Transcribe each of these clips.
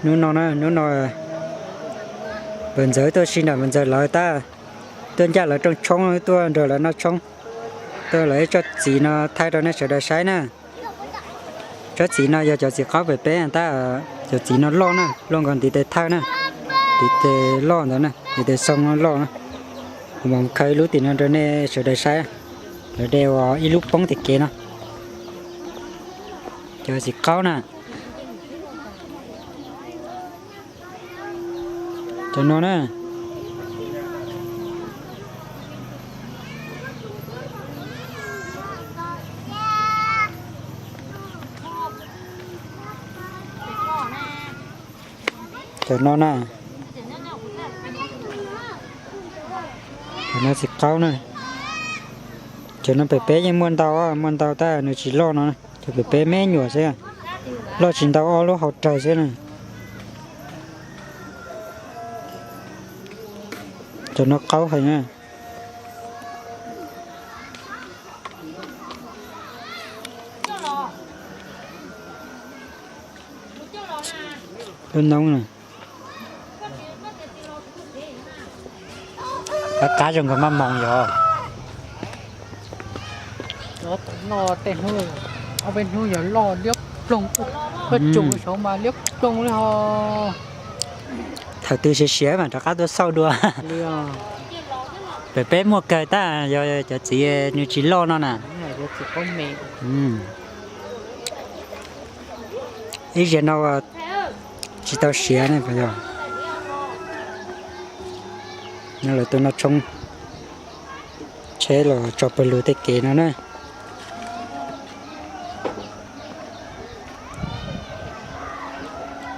Hnub no na, hnub no npawg Ntxawg tuaj si nram npawg Ntxawg lawv tab, tuaj ncaj lawv rooj tshoob tuaj nrog lawv noj tshoob, tuaj lawv ib tsob txiv no thaij rau nej sawv daws saib na. Tsob txiv no yog cov txiv qaub pem peb tab, cov txiv no loj na, loj nkaus ntiv tes thawj na, ntiv tes loj ntawd na, ntiv tes xoo loj na. Kuv mam khaws ib lub tim no rau nej sawv daws saib, lawv de ua ib lub poob tim kev no. Cov txiv qaub na. Cov no na. Cov no na. Cov no txiv qaub na. Cov no pem peb yeej muaj ntau, muaj ntau tab nws tsis loj no. Cov pem peb me nyuam xwb, loj tsis ntau, ob lub hau raws xwb na. Cov no qaub heev na. Lub noob na. Qab qab zoo nkaus maj moos yog. Noj tej hnub, ob peb hnub yog loj liab ploog, koj tsoom saud mas liab ploog li ho. Thaum twg siav siav mas rov qab tuaj xauj dua. Pem peb muaj kawg tab, yog cov txiv nws tsis loj no na. Ib zaug no tsis tau siav ne, yog no lawv tuaj noj tshoob, tsheb los tso pawg lug tej kev no na.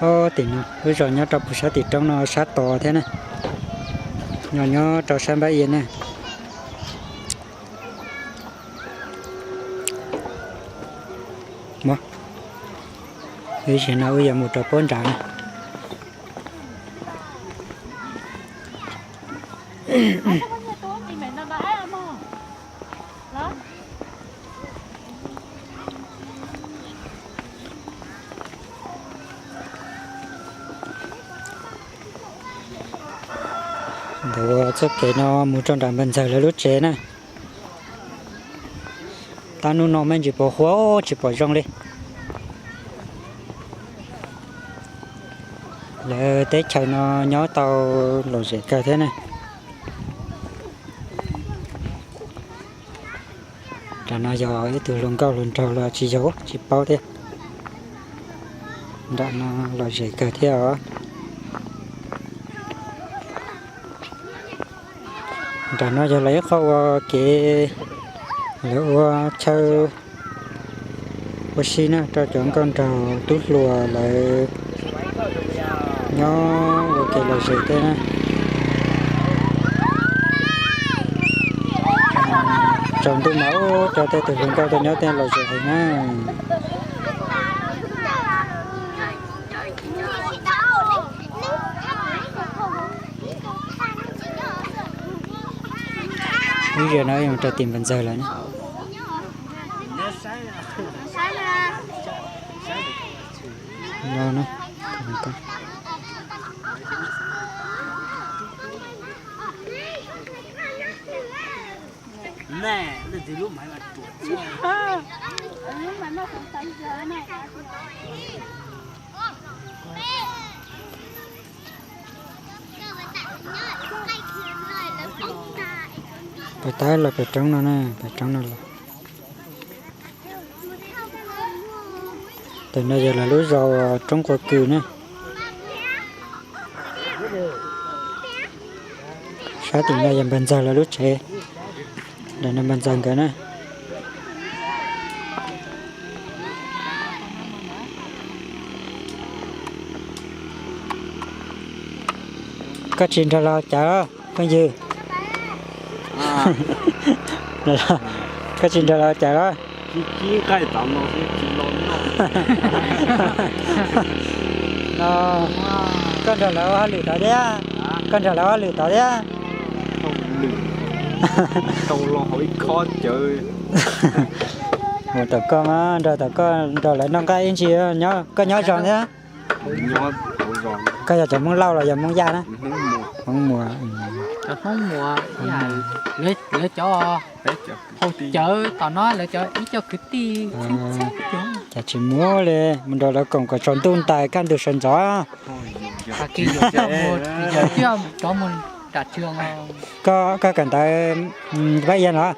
Ob tim no lub zos nyob rau puag sab tim roob no sab tod thiab na, nyob nyob rau sab npab ia na. Ib zaug no wb yuav mus rau puab nrad na. Ntawd ua txoj kev no mus rau nram npawg ntxawg lawv lub tsev na. Tab hnub no me ntsis pos huab tsis pom zoo li. Lawv teb chaws no nyob tau lom zem kawg thiab ne. Nram no yog ib tug hluas nkauj hluas nraug los tsis yog tsis paub thiab. Nram no lom zem kawg thiab os. Nram no yog lawv ib qho ua kev, lawv ua chaw ua si na rau cov nkauj nraug tub hluas lawv nyob ua kev lom zem tej na. Tsaus ntuj mas ub, cov tej tus hluas nkauj tej nyob tej lom zem heev na. Ib zaug no mus rau tim npawg ntxawg lawm na. Pem tab los pem roob no na, pem roob no los. Tam no yog lawv lub zos Roob Quav Kws na. Sab tim no yog npawg ntxawg lawv lub tsev, ntawm no npawg ntxawg nkawd na. Koj tsis nrog lawv ua cas los phooj ywg? Koj tsis nrog lawv ua cas los? Koj nrog lawv ua hauj lwm tod thiab? Koj nrog lawv ua hauj lwm tod thiab? Mus tom koj mas nrog tom koj nrog lawv noj nqaij ib ntsis, koj nyob zoo thiab? Koj yog cov Hmoob Lauj los yog Hmoob Yaj na? Hmoob Muas. Cov Hmoob Muas, lawv cov hau cawv tom no lawv cov ib co kwv tij. Cas tsis muab li, mus nrog lawv koom kom tsaus ntuj ntais kaj ntug sawv ntxov. Koj kawm ntawv Pab Ia los?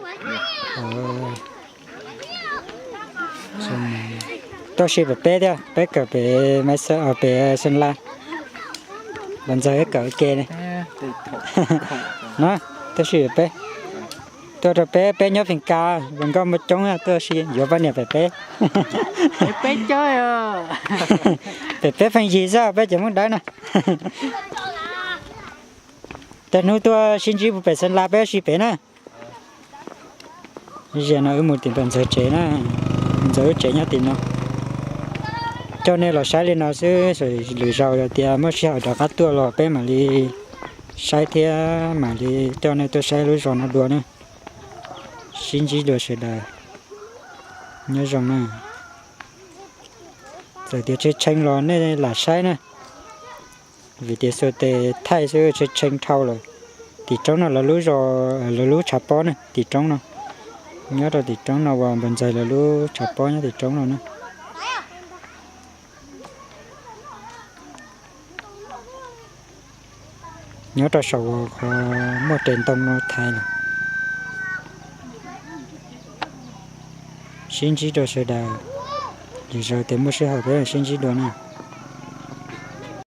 Tuaj si pem peb thiab, peb kawm pem, pem Xeem Las. Los ntxawg kawm ua ke li. No, tuaj si pem peb. Tuaj rau peb, peb nyob Phees Kas, zoo nkauj muaj coob, tuaj si yuav poj niam pem peb. Pem peb pheej yig xwb, peb cov Hmoob Dawb na. Tej hnub tuaj sib ntsib puag pem Xeem Las, peb si pem na. Zaum no wb mus tim ntawm ntxawg tsev na, ntxawg lub tsev nyob tim no. Coj nej los saib li no xwb, lwm zaus yog tias muaj sij hawm rov qab tuaj los peb mam li saib thiab mam li coj nej tuaj saib lub zos no dua na. Sib ntsib dua sawv daws, nyob zoo na. Txawm tias tshee tshee los nej lam saib na, vim tias xuas tes thaij xwb, tshee tshee dhau lawm. Tim roob no lawv lub zos, lawv lub tshav pob na, tim roob no. Nyob rau tim roob no uas npawg ntxawg lawv lub tshav pob nyob tim roob no na. Nyob rau saum uas qhov muaj res ntoo no thaiv lawm. Sib ntsib rau sawv daws, lwm zaus tias muaj sij hawm peb sib ntsib dua na.